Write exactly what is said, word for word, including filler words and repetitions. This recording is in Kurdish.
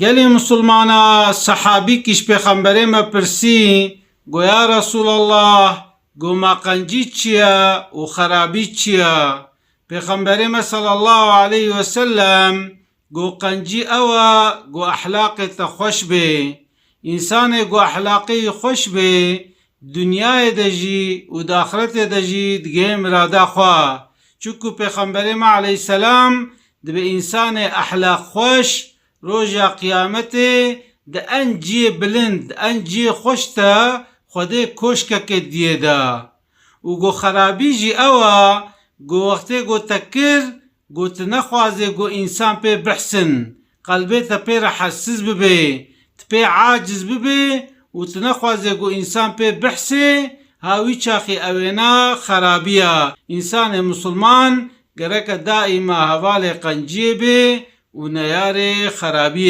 Gelê misilmana, sehabîkî ji Pêxemberê me pirsî, got, Ya Resûlallah, got, ma qencî çi ye û xerabî çi ye? Pêxemberê me sallallahu aleyhi ve sellem got, qencî ew e, got, ehlaqê te xweş bê. Însanê got ehlaqê wî xweş bê, dinyayê de jî û di axretê de jî digihê mirada xwe. Çunku Pêxemberê me aleyhisselam dibe însanê ehlaq xweş, roja qiyametê di en ciyê bilind, di en ciyê xweş de Xwedê koşkekê diyê de. Û got xerabî jî ew e, got wextê got te kir, got tu nexwazê got însan pê bihsin, qelbê te pê rehetsiz bibê, tu pê aciz bibê û tu nexwazê got însan pê bihsê, ha wî çaxî ewêna xerabî ye. Însanê misilman gereke daîma hevalê qenciyê bê û neyarê xerabiyê